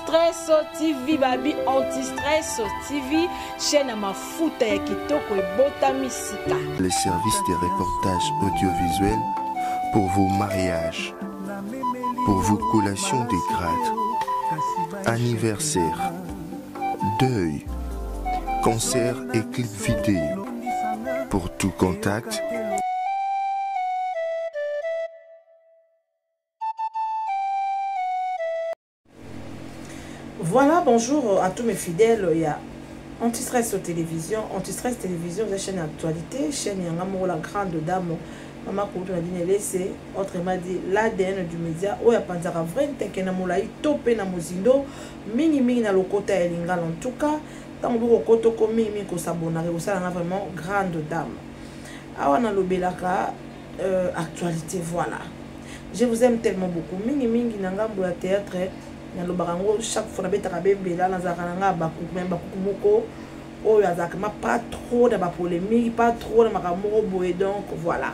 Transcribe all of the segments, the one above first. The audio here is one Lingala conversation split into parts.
Anti-stress TV babi Anti-stress TV chaîne ya mafuta ya kitoko ebotami sika. Les services de reportage audiovisuel pour vos mariages, pour vos collations de grade, anniversaire, deuil, concert et clip vidéo. Pour tout contact, Voilà, bonjour à tous mes fidèles. Il y a Anti-stress télévision, Anti-stress télévision, la chaîne actualité, chaîne ya nga moko la grande dame, mama kulutu na bino elese, autrement dit l'ADN du média oyo apanzaka vrai nteke na molai to mpe na mozindo mingi mingi na lokota ya lingala. En tout cas, ntango bokokotoko mingi mingi kosabonaka ekosala nga vraiment grande dame. Awa nalobelaka actualité, voilà. Je vous aime tellement beaucoup. Mingi mingi na ngambo ya théâtre, nalobaka yango chaque fois nabetaka bembela, nazalaka na nga bakuku, mais bakuku moko oyo azalaka ma pas trop na ba polémique, pas trop na makambo moko boye, donc voilà.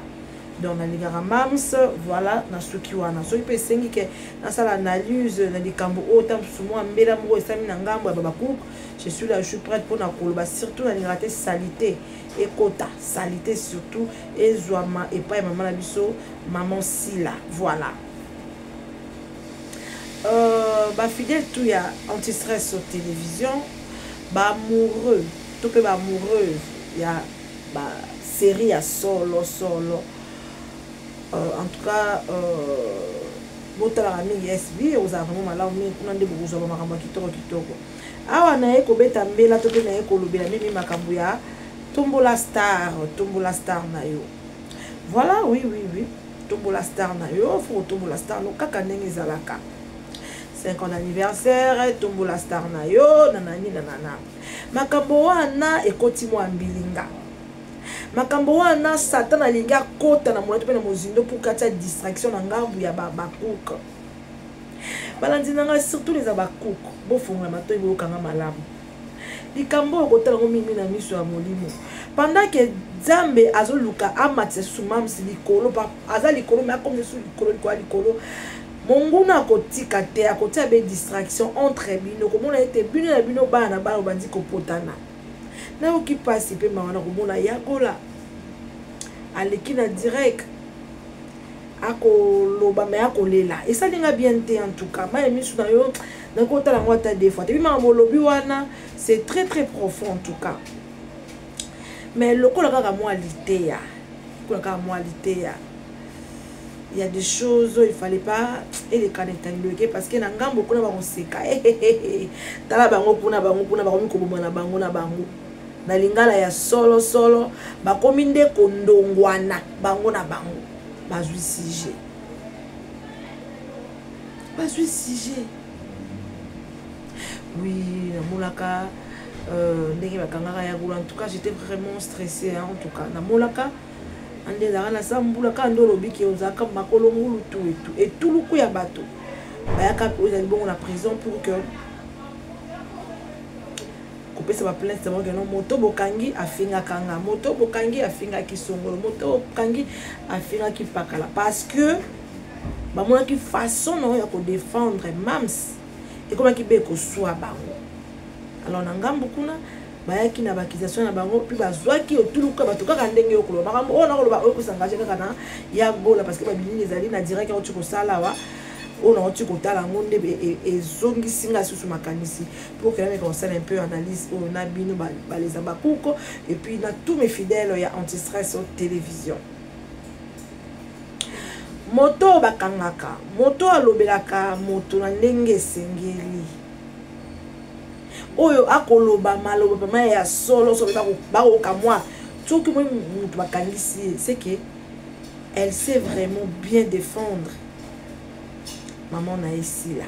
Donc nalingaka mams, voilà, nasuki wana. Soki mpe esengi ke nasala analyse na likambo oyo ta mosusu mwa mbela moko esami na ngambo ya babakuku, je suis là, je suis prête mpona koloba. Surtout nalingaka te salité ekota, salité surtout ezwama epai ya mama na biso maman Sila, voilà. Ba fidèle tout ya anti-stress sur télévision, ba amoureux to pe ba amoureuse ya ba série ya solo solo. En tout cas, botalaka mingi SB, ozala vraiment malamu mingi kuna nde bokozwa ba makambo ya kitoko kitoko. Awa naye kobeta mbela to pe naye kolobela mingi makambo ya tombola star, tombola star na yo. Voilà, oui, oui, oui. Tombola star na yo, faut tombola star no kaka ndenge ezalaka. 50 anniversaire, tombola star na yo, nanani nanana. Makambo wana ekoti mwa mbilinga. Makambo wana Satan alingi akota na molato pe na mozindo pour katia distraction na ngambu ya ba bakouk. Balandi na nga surtout les abakouk, bofongola matoyi boyokanga malamu. Likambo oyo kotala ngo mingi na miso ya molimo. Pendant que Nzambe azoluka amatisa susu mamsi likolo, aza likolo mais akomi susu likolo likolo likolo. Monguna akotika te, akotia be distraction entre bino, komona ete bino na bino bana na bana bandi kopotana. Nayoki pasi pe mawa na komona Yagola aleki na direct akoloba mais akolela. Esali nga bien te en tout cas. Maye misu na yo nakotala yango ata deux fois. Tebi makambo olobi wana c'est très très profond en tout cas. Mais lokola kaka mwa liteya, lokola kaka mwa liteya, il y a des choses il fallait pas eleka na etandelo parce que na ngambo kuna bakoseka. Tala bango kuna, bango kuna bakomi koboma na bango na bango. Na lingala ya solo solo bakomi nde kondongwana bango na bango. Bazwi sujet. Bazwi sujet. Oui, namolaka ndenge bakangaka ya gola. En tout cas, j'étais vraiment stressée, hein, en tout cas. Namolaka ande ezalaka na sa mbula kaka nde olobi ke ozalaka makolo ngulu tu etu etuluku ya bato bayaka oyo ezali bongo na prison pour que kopesa ba plainte bango ke non, moto bokangi afingaka nga, moto bokangi afingaki songolo, moto bokangi afingaki pakala, parce que bamonaki façon na oyo ya kodefendre mams ekomaki be koswa bango. Alors na ngambu kuna bayaki na bakisation na bango puis bazwaki otuluka bato kaka ndenge yo koloba makambo oyo nakoloba oyo kosengage kaka na ya gola parce que babilingi ezali na direct oyo kosala awa oyo nauti kotala yango nde ezongisi nga susu makanisi pour que nameka kosala un peu analyse oyo na bino baleza bakuko et puis na tous mes fidèles ya anti-stress télévision. Moto bakangaka, moto alobelaka moto na ndenge esengeli. Oyo akoloba maloba pama ya solo soki bakoka mwa soki moi moto bakangisi ye, c'est que elle sait vraiment bien défendre maman na ye Sila.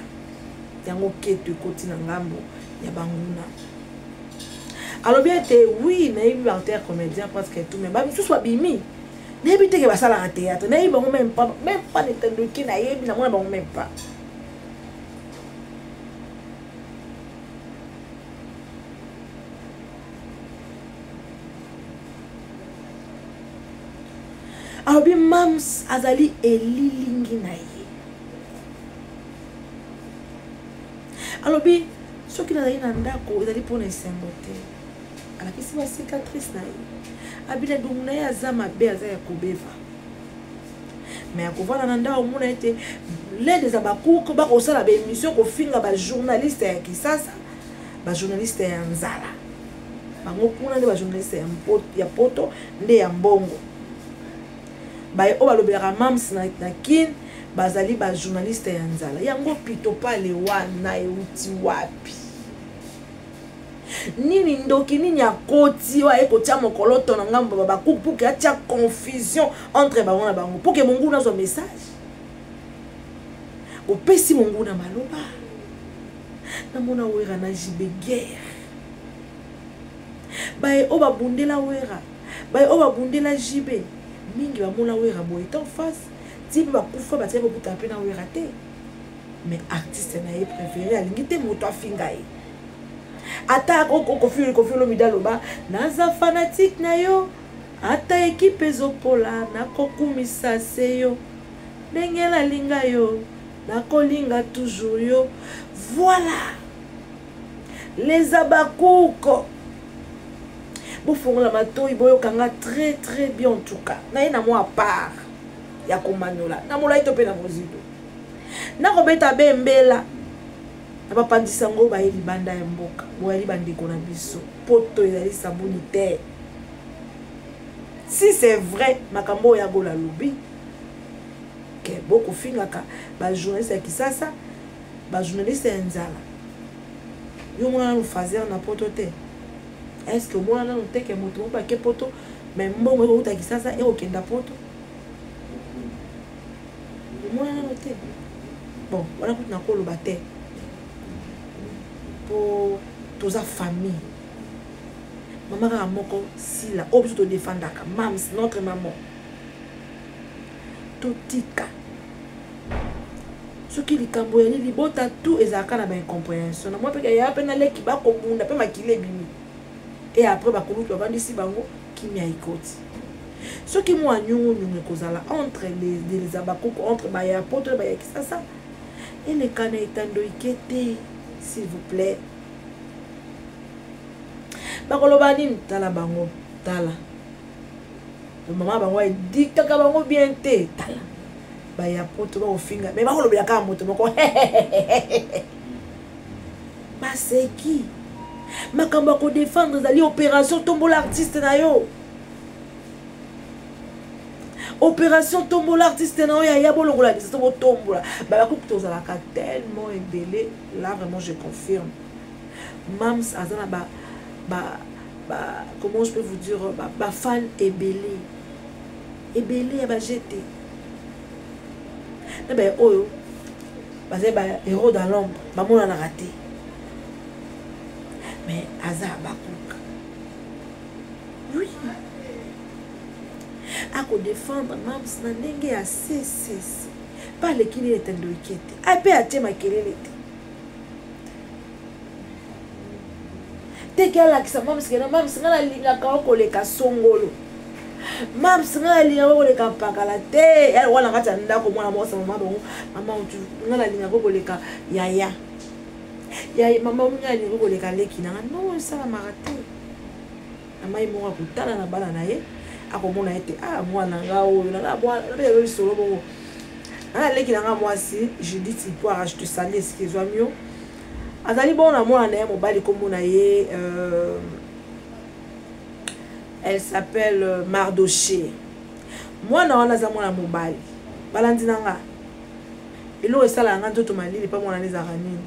Yango keto ekoti na ngambo ya banguna. Alobi ete oui, nayebi ba acteur comédien presque tout, mais ba misusu babimi. Nayebi te ke basalaka théâtre, nayebi bango même pas, même pas na etandoki, nayebi namona bango même pas. Alobi mams azali elilingi na ye. Alobi soki nazali na ndako ezali mpo na esengo te. Alakisi ba cicatrice na ye. Abi na dungu na ye aza mabe, aza ya kobeva. Mais akovanda na ndako omona ete l'un des abakuku bakosala ba émission kofinga ba journaliste ya Kisasa, ba journaliste ya nzala. Bango kuna nde ba journaliste ya poto nde ya mbongo. Baye oyo balobelaka mams na Kin bazali ba journaliste ya nzala. Yango pitopale wana euti wapi? Nini ndoki nini akoti oyo aye kotia mokoloto na ngambo ba bakuku pour que atia confusion entre bango na bango pour que monguna azwa message. Opesi monguna maloba. Namona Wera na JB guerre. Baye oyo babundela Wera, baye oyo babundela JB, mingi bamona Wera boye en face, ti mpe bakufa batikali kokutana mpe na Wera te. Mais artiste na ye préféré alingi te moto afinga ye. Ata Koffi Koffi Olomide aloba naza fanatique na yo, ata équipe ezopola nakokumisa se yo, ndenge nalinga yo nakolinga toujours yo. Voilà les abakuko. Bofongola matoi, boyokanga très très bien. En tout cas naye na mwa part ya komanola na molai to mpe na mozindo, nakobeta bembela na bapanzisa yango baye libanda ya mboka. Boyali bandeko na biso, poto ezali sabuni te. Si c'est vrai makambo oyo Agola alobi ke bokofingaka ba journaliste ya Kisasa, ba journaliste ya nzala, yo mona nanu fazer na poto te. Est-ce que omona nanu te ke moto moko ake poto mais mbongo ekouta Kisasa ekokenda poto? Omona nanu te. Bon, wana kutu nakoloba te po toza famille, mama kaka moko Sila oyo biso todefendaka, mams notre maman. Totika soki likambo ya libota tout ezalaka na ba incompréhension na mwa mpe ya mpe na leki bakobunda mpe makili ebimi, et après bakoluki bavandisi bango kimia ekoti. Soki mwa nyungu-nyungu ekozala entre les abakuku, entre baya poto na baya Kisasa, eleka na etando ike te, s'il vous plaît. Bakoloba nini? Tala bango, tala mama bango edikaka bango bien te. Tala baya poto bakofinga mais bakolobela kaka moto moko. Baseki makambo ya kodefendre ezali opération tombola artiste na yo, opération tombola artiste na yo yaya, bolongola biso to botombola babakuku. Tozalaka tellement ebele là, vraiment je confirme. Mams aza na ba comment je peux vous dire, ba fan ebele ebele ya ba GT na ba oyo bazali ba héros dans l'ombre, bamonanaka te, mais aza bakuka. Oui, akodefendre mams na ndenge ya ccc pa aleki nini etando eke te, ape atie makelele te teke alakisa mams kena mams nga nalingaka o koleka songolo, mams nga nalingaka o koleka mpakala te. Ya wana kati ya ndako mwana mwasi mama bango, mama nga nalingaka o koleka yaya ya mama nga nalingaka o koleka leki nanga. Non, esalamaka te. Mama ye moko akotala na bana na ye, akomona ete ah mwana nga oyo nanga mwana lisolo bongo nanga leki nanga mwasi Judith Ipoire, je te salue, esika ezwami yo. Azali bongo na mwana na ye mobali, kombo na ye elle s'appelle Mardoché. Mwana wana aza mwana mobali, balandi na nga eloko esalaka nga nzoto malili mpa mwana ezalaka nini?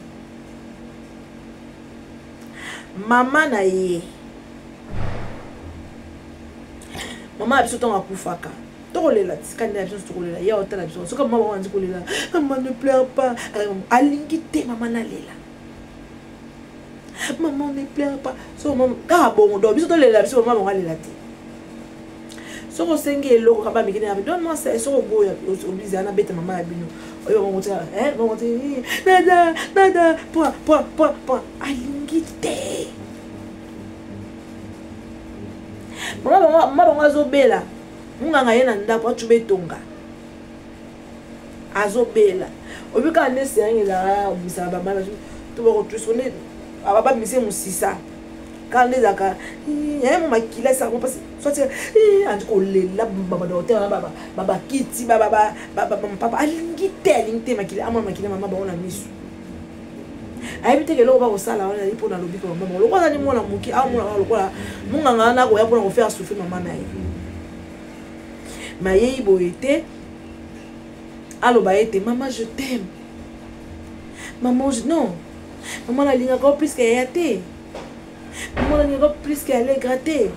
Mama na ye, mama ya biso ntango akufaka tokolela, tika nde ya biso tokolela ye otala biso. Soki mama bango anzi kolela, mama ne pleure pas, alingi te mama nalela, maman ne pleure pas. So mama kaka bongo, donc biso tolela biso, mama bango alela te. Soki osengi eloko kaka bamiki na donne moi ça, soki oboya oblige na beta mama ya bino oyo bango tika bango tika nada nada point point point point, alingi te. Mama bango azobela, munganga ye na ndako acuba etonga azobela, obi kaka nde seringue ezalaka obisaka bamama. To bakotwisa nde babamise mosisa kaka nde ezalaka yaye mo makila esaka mo mpasi soit andi kolela badocteur babakiti papa alingi te, alingi te makila, amona makila mama bango na miso. Ayebi te eloko bakosala wana ezali mpona lobiko mama bango. Lokola azali mwana moke, amona kaka lokola monganga wana akoya mpona kofaire souffrir mama na ye. Mayei boye te, aloba ete mama, je t'aime maman, je... non mama, nalingaka yo plus que yaya te, mama, nalingaka yo plus que Allegra te.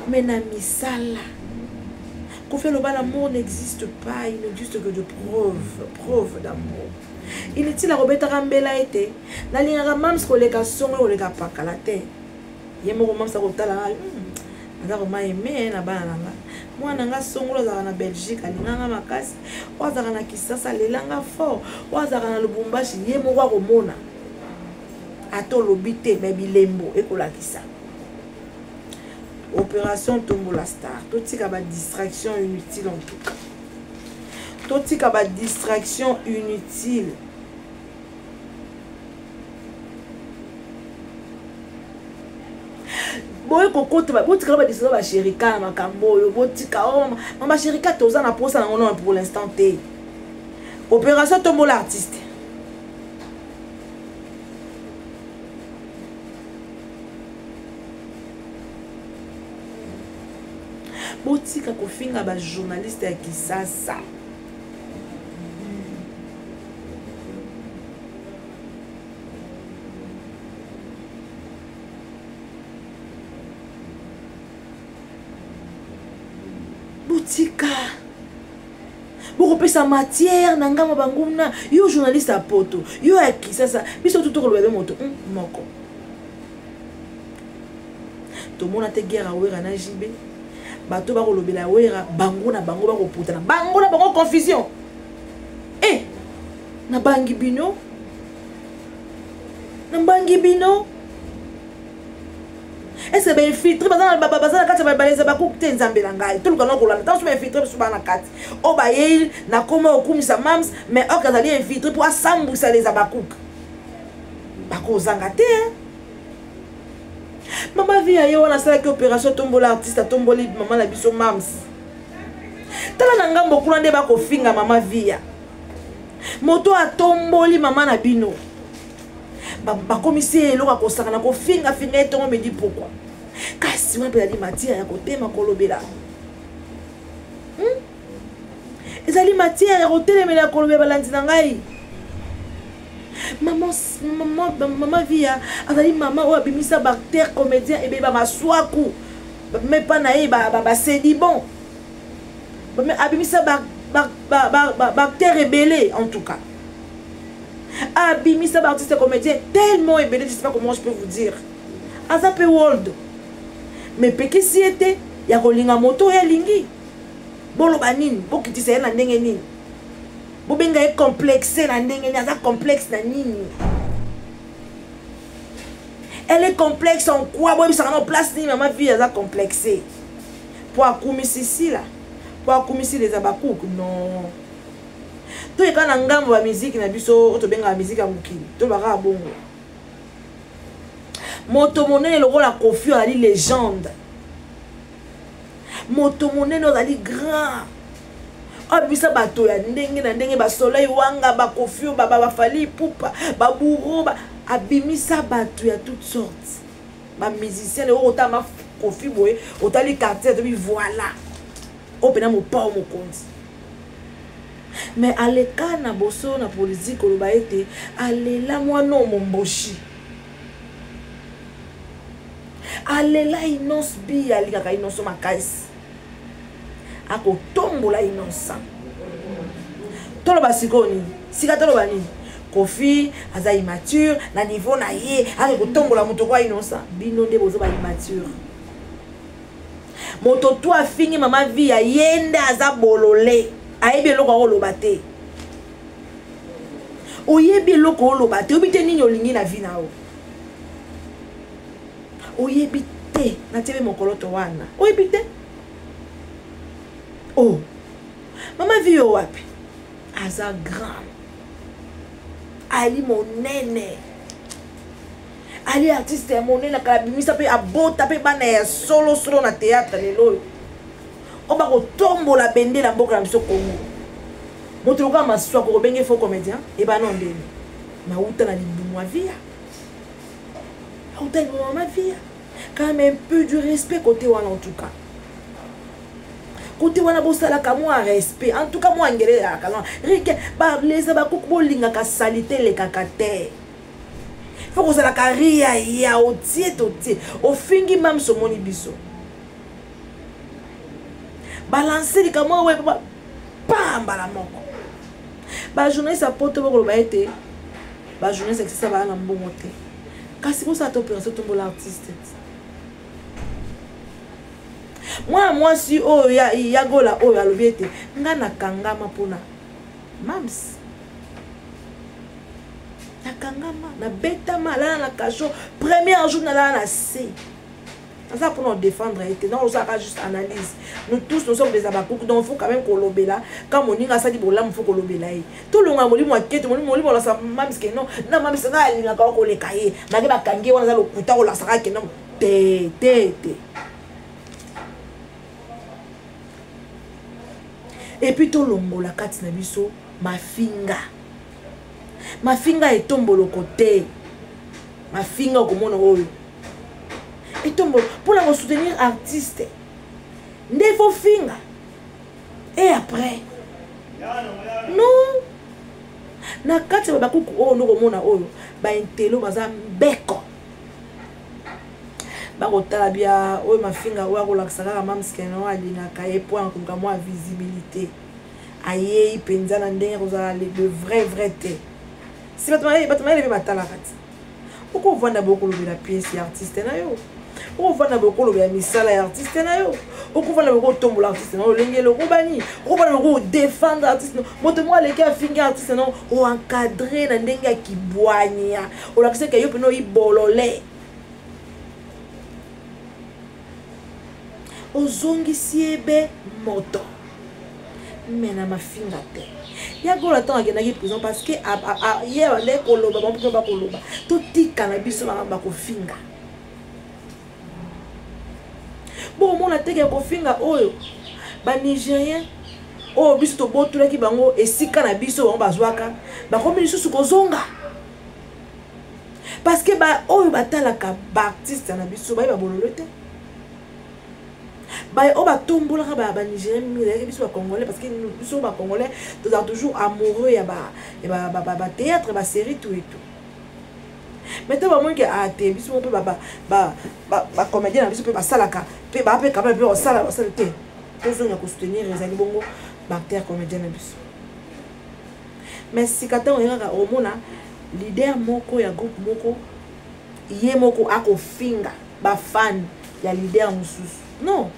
Mais na misala, Kofi aloba: l'amour n'existe pas, il n'existe que de preuves, preuve d'amour. Inutile akobetaka mbela ete nalingaka mams koleka songo, koleka pakala te. Ye moko mams akotala, aza koma aime na bana na nga. Mwana na nga songolo azalaka na Belgique, alinganga makasi. Oyo azalaka na Kisasa alelanga fort. Oyo azalaka na Lubumbashi, ye moko akomona. Ata olobi te, me bilembo ekolakisa. Opération Tombola Star, totika badistraction inutile. En tout cas, totika badistraction inutile. Boye kokota, botikala badistraction. Basherika na makambo oyo, botika. O mama Sherika, toza na posa nango non pour l'instant te. Opération Tombola Artiste, botika kofinga bajournaliste ya Kisasa. Botika bokopesa matière na ngambo banguna. Yo journaliste ya Poto, yo ya Kisasa, biso tu tokoloba be moto moko. Tomona te guerre ya Wera na JB. Bato bakolobela Wera, bango na bango bakoputana, bango na bango confusion. E nabangi bino, nabangi bino. Ese bainfiltré baza na kati ya baleza bakuku te. Nzambe na ngai, toluka na kolanda ntango so bainfiltré biso baa na kati oyo bayei na koma okumisa mams, mais or azali infiltré mpo asambwisa leza bakuku. Bakozanga te. Mama vi ya ye wana asalaki opération Tombola Artiste, atomboli mama na biso mams. Tala na ngambo kuna nde bakofinga mama Via, moto atomboli mama na bino. Bakomisi ye eloko akosaka na kofingafinga ye ntongo, midi, pokwa. Kasi wana mpe ezali matière ya kotema kolobela, Ezali matière ya kotelemela, ya kolobela. Balandi na ngai, mama, mama, mama Via azali mama oyo abimisa baacteur comédien ebele. Bamaswaku mepa na ye, basedi bon, abimisa baacteur ebele. En tout cas, abimisa baartiste comédien tellement ebele, je sais pas comment je peux vous dire. Aza mpe world, mais pekisi ye te ya kolinga moto oyo alingi. Boloba nini? Bokitisa ye na ndenge nini? Bobenga ye complexe na ndenge nini? Aza complexe na nini? Elle est complexe en quoi? Boyebisaka na place nini mama Vie aza complexe? Mpo akumisi Sila, mpo akumisi leza bakuku? Non, toyeka na ngambo ya miziki na biso oyo tobengaka miziki ya mokili. Tolobaka bongo, moto monene lokola Kofi azali légende, moto monene ozali grand, abimisa bato ya ndenge na ndenge, basoleil wanga, bakofi, bafali pupa, baburo, abimisa bato ya toutes sortes, bamusicien. Oyo otama Kofi boye, otali quartier, tobi voilà, oyo mpena mopao mokonzi. Mais aleka na boso na politike koloba ete alela mwana oyo momboshi, alela Innoss'B, alingaka Innoss'B makasi, akotombola Innocent. Toloba sikoyo nini? Sika toloba nini? Kofi aza immature na niveau na ye, ake kotombola moto kwa Innocent. Bino nde boza ba immature. Moto to afingi mama Via, ye nde aza bolole, ayebi eloko akoloba te. Oyebi eloko oloba te, oyebi te nini olingi na vie na yo, oyebi te. Natiebe mokolo to wana, oyebi te. Oh, mama Vi yo wapi? Aza grand, ali monene. Ali artiste ya monene kala, bimisa mpe abota mpe bana ya solosolo na théâtre. Lelo oyo oyo bakotombola bendela mboka na biso Congo, moto lokola Maswako kobenge faux comédien, ebana ndeni nauta na libumu ya Via, auta libumu ya Mavia. Quand même, un peu du respect côté wana. En tout cas, côté wana bosalaka mwa respect. En tout cas, mwa ngele ezalaka non rike baleza bakuku bolingaka salite elekaka te. Fo kozalaka ria ya otie totie ofingi mamso, omoni biso balanse likambo oyo pa mbala moko. Bajournaliste ya poto bokoloba ete bajournaliste akisasa baya na mbongo te, kasi bosala te opération tombola artiste. Mwana mwasi oyo ya, ya Gola oyo alobi ete nga nakangama mpona mams, nakangama, nabetama, alala na cachot. Premier jour nalala na se. Naza mpona odéfendre ye te, donc ozalaka juste analyse. Nous tous, nous sommes des abakuku, donc faut quand même kolobela. Quand moninga asali bolamu, faut kolobela ye. Tolonga molimo akete, molimo olasa mams ke non na mams nga alingaka okoleka ye make bakangi ye wana aza lokuta, olasaka ke non te te te. Et puis tolongola kati na biso mafinga. Mafinga etomboloko te. Mafinga okomona oyo etombolo mpona kosoutenir artiste nde fo finga et après non. Na kati ya bakuku oyo ndokomona oyo baintelo baza mbeko, bakotala bia oyo mafinga oyo akolakisa kaka mamskeno alingaka ye po akoluka mwa visibilité. Ayei mpenza na ndenge kozala le vrai vrai te. Si bato mayele mpe batalaka ti okovanda bokolobela pièce ya artiste na yo, okovanda bokolobela misala ya artiste na yo, okovanda bokotombola artiste na yo olenge eloko bani, okovanda bokodéfendre artiste na moto moko aleki afingi artiste na yo, oencadre na ndenge ya kibwanya, olakisaka yo mpena oyibolole, ozongisi ebe moto me na mafinga te. Ya Gola ntango akendaki prison parce que ye abandaki koloba, bango mpe bakoloba. Totika na biso makambo bakofinga. Bokomona teke ya kofinga oyo banigérien oyo biso tobotolaki bango esika na biso, bango bazwaka, bakomi lisusu kozonga parce que oyo batalaka baartiste na biso bayeba bololo te. Oyo batombolaka banigérien mingi ezalaki biso bacongolais, parce que biso bacongolais tozala toujours amoureux ya bathéâtre, basérie, tout et tout. Mais to bamoni ke a te biso mpe bacomédien na biso mpe basalaka mpe baa mpe capable mpe kosala, basala te. Tozonga kosoutenir ezali bongo baacteur comédien na biso. Mais sika ntango ye kaka omona leader moko ya groupe moko, ye moko akofinga bafan ya leader mosusu, non,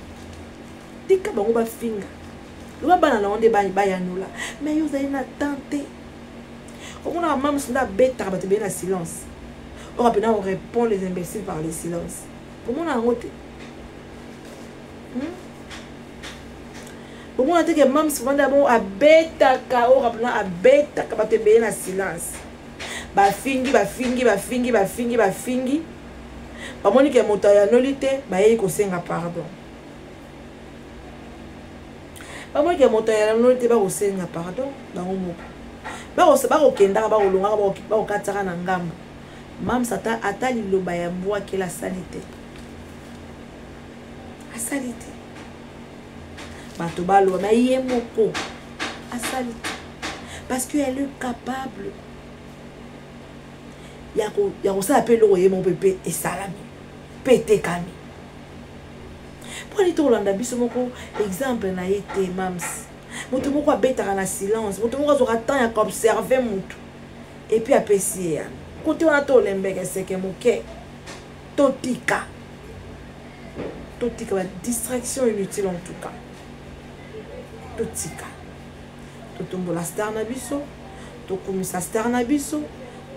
tika bango bafinga, loba bana na bango nde bayanola. Mais yo ozali na temps te. Omonaka mams nde abetaka bato ebele na silence. Oyo mpena on répond les imbéciles par le silence. Omona yango te? Bomona te ke mams vanda bongo abetaka oyo mpena abetaka bato ebele na silence? Bafingi, bafingi, bafingi, bafingi, bafingi, bamoni ke moto ayanoli te, bayei kosenga pardon. Bamoni ke moto ayanoli te, bakosenga pardon bango moko, bakokendaka, bakolongaka, bakokatisaka na ngambo. Mams ata, ata liloba ya mbwakela asali te, asali te. Bato baloba ma ye moko asali te parce que elle est capable ya kosala mpe eloko ye moko mpe esalami mpe etekami. Mpo ani tokolanda biso moko exemple na ye te? Mams moto moko abetaka na silence, moto moko azwaka temps ya koobserve motu et puis apesi ye yana kote wana. Tolembeka eseke moke, totika, totika badistraction inutile. En tout cas, totika totombola star na biso, tokumisa star na biso,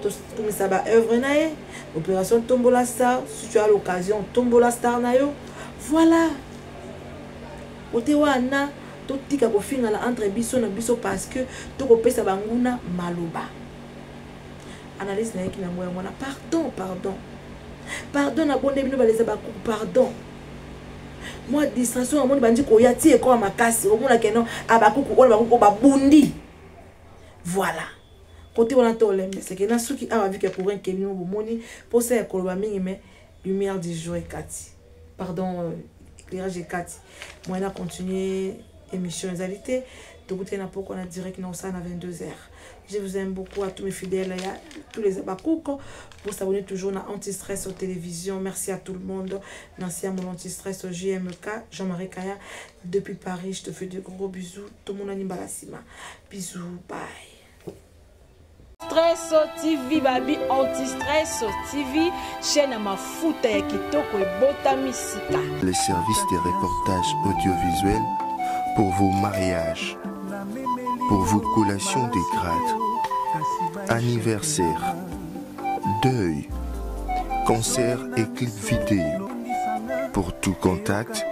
tokumisa baœuvre na ye. Opération tombola star, si tu as l'occasion, tombola star na yo. Voilà, kote wana totika kofingana entre biso na biso parce que tokopesa banguna maloba. Analyse nayeki nango yango wana. Pardon, pardon. Pardon na bonde bino baleza bakuku pardon. Mwa distraction amoni bandi koya ti ekoma makasi omona ke non abakuku oyo bakuku babundi. Voilà. Kote wana to olembeseke na suki awa vu que courant kemi bomoni posa ya koloba mingi mais lumière du jour ekati. Pardon euh, éclairage ekati. Moi na continuer émission ezali te tokutani na pokwa na direct na osala na 22h. Je vous aime beaucoup à tous mes fidèles et à tous les abakouk. Vous s'abonner toujours à Anti-Stress aux télévisions. Merci à tout le monde. Merci à mon anti-stress au JMK, Jean-Marie Kaya. Depuis Paris, je te fais de gros bisous. Tout le monde a Bisous, bye. Stress TV babi anti-stress TV chaîne ya mafuta ya kitoko ebotami sika. Les services de reportage audiovisuel pour vos mariages, pour vos collations des grades, anniversaires, deuil, concerts et clips vidéo. Pour tout contact,